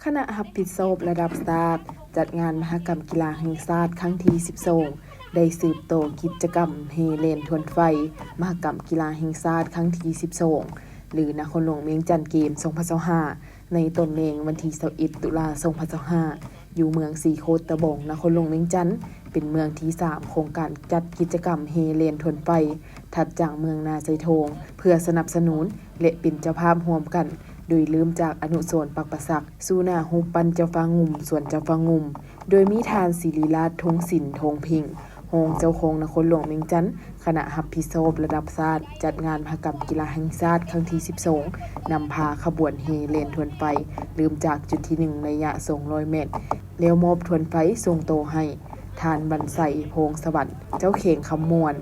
ຄະນະຮັບຜິດຊອບລະດັບຊາດ ຈັດງານມະຫະກຳກິລາແຫ່ງຊາດຄັ້ງທີສິບສອງ ໄດ້ສືບຕໍ່ກິດຈະກຳແຫ່ແລ່ນທວນໄຟ ມະຫະກຳກິລາແຫ່ງຊາດຄັ້ງທີສິບສອງ ຫຼື ນະຄອນຫຼວງວຽງຈັນເກມສອງພັນຊາວຫ້າ ໃນຕອນແລງວັນທີຊາວເອັດ ຕຸລາ ສອງພັນຊາວຫ້າ ຢູ່ເມືອງສີໂຄດຕະບອງ ນະຄອນຫຼວງວຽງຈັນ ເປັນເມືອງທີສາມຂອງການຈັດກິດຈະກຳແຫ່ແລ່ນທວນໄຟ ຖັດຈາກເມືອງນາໄຊທອງ ເພື່ອສະໜັບສະໜູນ ແລະ ເປັນເຈົ້າພາບຮ່ວມກັນ ໂດຍເລີ່ມຈາກອະນຸສອນປັກປະສັກ ສູ່ໜ້າຮູບປັ້ນເຈົ້າຟ້າງຸ່ມ ສວນເຈົ້າຟ້າງຸ່ມ ໂດຍມີທ່ານ ສິລິລາດ ທົງສິນ ທອງເພັງ ຮອງເຈົ້າຄອງນະຄອນຫຼວງວຽງຈັນ, ຄະນະຮັບຜິດຊອບລະດັບຊາດ ຈັດງານມະຫະກຳກິລາແຫ່ງຊາດຄັ້ງທີສິບສອງ ນຳພາຂະບວນແຫ່ແລ່ນທວນໄຟ ເລີ່ມຈາກຈຸດທີໜຶ່ງ ໄລຍະສອງຮ້ອຍແມັດ ແລ້ວມອບທວນໄຟສົ່ງຕໍ່ໃຫ້ທ່ານ ວັນໄຊ ພອງສະຫວັນ ເຈົ້າແຂວງຄຳມ່ວນ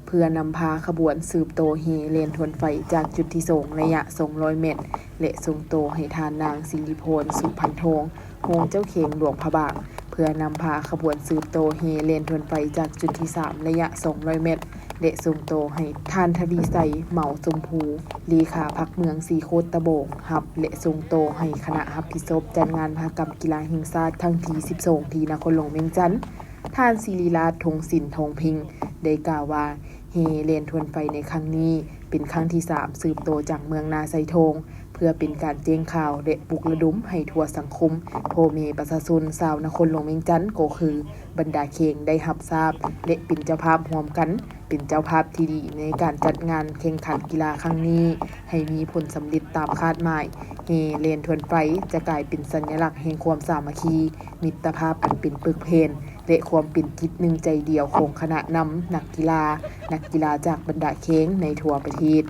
ເພື່ອນຳພາຂະບວນສືບຕໍ່ແຫ່ແລ່ນທວນໄຟຈາກຈຸດທີສອງ ໄລຍະສອງຮ້ອຍແມັດ ແລະ ສົ່ງຕໍ່ໃຫ້ທ່ານນາງ ສິລິພອນ ສຸພັນທອງ ຮອງເຈົ້າແຂວງຫຼວງພະບາງ ເພື່ອນຳພາຂະບວນສືບຕໍ່ແຫ່ແລ່ນທວນໄຟຈາກຈຸດທີສາມ ໄລຍະສອງຮ້ອຍແມັດ ແລະ ສົ່ງຕໍ່ໃຫ້ທ່ານ ທະວີໄຊ ເໝົາຊົມພູ ເລຂາພັກເມືອງສີໂຄດຕະບອງ ຮັບ ແລະ ສົ່ງຕໍ່ໃຫ້ຄະນະຮັບຜິດຊອບຈັດງານມະຫະກຳກິລາແຫ່ງຊາດຄັ້ງທີສິບສອງ ທີ່ນະຄອນຫຼວງວຽງຈັນ. ທ່ານ ສິລິລາດ ທົງສິນ ທອງເພັງ ໄດ້ກ່າວວ່າ ແຫ່ແລ່ນທວນໄຟໃນຄັ້ງນີ້ ເປັນຄັ້ງທີສາມ ສືບຕໍ່ຈາກເມືອງນາໄຊທອງ ເພື່ອເປັນການແຈ້ງຂ່າວ ແລະ ປຸກລະດົມໃຫ້ທົ່ວສັງຄົມ ພໍ່ແມ່ປະຊາຊົນຊາວນະຄອນຫຼວງວຽງຈັນ ກໍຄືບັນດາແຂວງໄດ້ຮັບຊາບ ແລະ ເປັນເຈົ້າພາບຮ່ວມກັນ ເປັນເຈົ້າພາບທີ່ດີໃນການຈັດງານແຂ່ງຂັນກິລາຄັ້ງນີ້ ໃຫ້ມີຜົນສຳເລັດຕາມຄາດໝາຍ. ແຫ່ແລ່ນທວນໄຟຈະກາຍເປັນສັນຍະລັກແຫ່ງຄວາມສາມັກຄີ, ມິດຕະພາບອັນເປັນປຶກແຜ່ນ ແລະ ຄວາມເປັນຈິດໜຶ່ງໃຈດຽວຂອງຄະນະນຳນັກກິລາ, ນັກກິລາຈາກບັນດາແຂວງໃນທົ່ວປະເທດ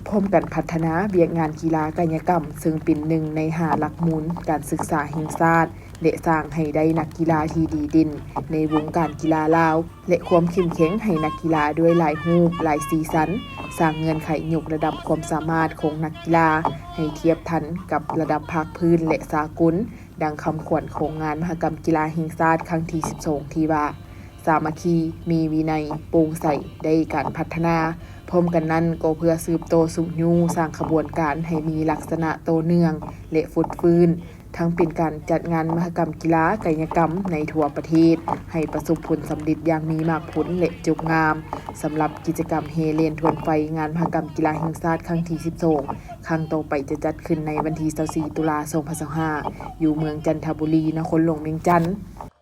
ພ້ອມກັນພັດທະນາວຽກງານກິລາກາຍະກຳ ເຊິ່ງເປັນໜຶ່ງໃນຫ້າຫຼັກມູນການສຶກສາແຫ່ງຊາດ ແລະ ສ້າງໃຫ້ໄດ້ນັກກິລາທີ່ດີເດັ່ນໃນວົງການກິລາລາວ ແລະ ຄວາມເຂັ້ມແຂງໃຫ້ນັກກິລາດ້ວຍຫຼາຍຮູບ, ຫຼາຍສີສັນ, ສ້າງເງື່ອນໄຂຍົກລະດັບຄວາມສາມາດຂອງນັກກິລາໃຫ້ທຽບທັນກັບລະດັບພາກພື້ນ ແລະ ສາກົນ, ດັ່ງຄຳຂວັນຂອງງານມະຫະກຳກິລາແຫ່ງຊາດຄັ້ງທີສິບສອງ ທີ່ວ່າ ສາມັກຄີ, ມີວິໄນ, ໂປ່ງໃສ, ໄດ້ການພັດທະນາ. ພ້ອມກັນນັ້ນກໍເພື່ອສືບຕໍ່ຊຸກຍູ້ສ້າງຂະບວນການໃຫ້ມີລັກສະນະຕໍ່ເນື່ອງ ແລະ ຟົດຟື້ນ ທັງເປັນການຈັດງານມະຫະກຳກິລາກາຍະກຳໃນທົ່ວປະເທດ ໃຫ້ປະສົບຜົນສຳເລັດຢ່າງມີໝາກຜົນ ແລະ ຈົບງາມ. ສຳລັບກິດຈະກຳແຫ່ແລ່ນທວນໄຟ ງານມະຫະກຳກິລາແຫ່ງຊາດຄັ້ງທີສິບສອງ ຄັ້ງຕໍ່ໄປຈະຈັດຂຶ້ນໃນວັນທີຊາວສີ່ ຕຸລາ ສອງພັນຊາວຫ້າ ຢູ່ເມືອງຈັນທະບູລີ ນະຄອນຫຼວງວຽງຈັນ.